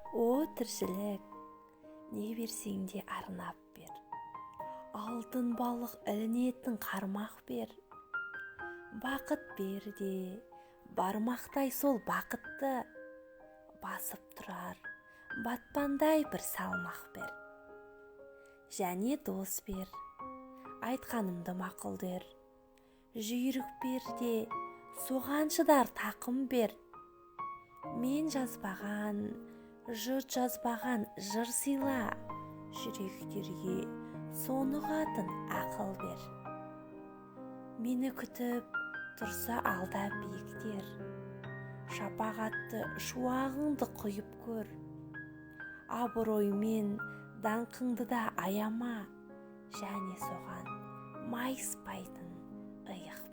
О тіршілік, не берсең де арнап бер. Алтын балық ілінетін қармақ бер. Бақыт бер де, бармақтай сол бақытты басып тұрар батпандай бір салмақ бер. Және дос бер, айтқанымды мақұл дер. Жүйрік бер де, соған шыдар тақым бер. Мен жазбаған, жұрт жазбаған жыр сыйла, жүректерге соны ұғатын ақыл бер. Мені күтіп тұрса алда биіктер, шапағатты шуағыңды құйып көр. Абыроймен даңқыңды да аяма, және соған майыспайтын иық.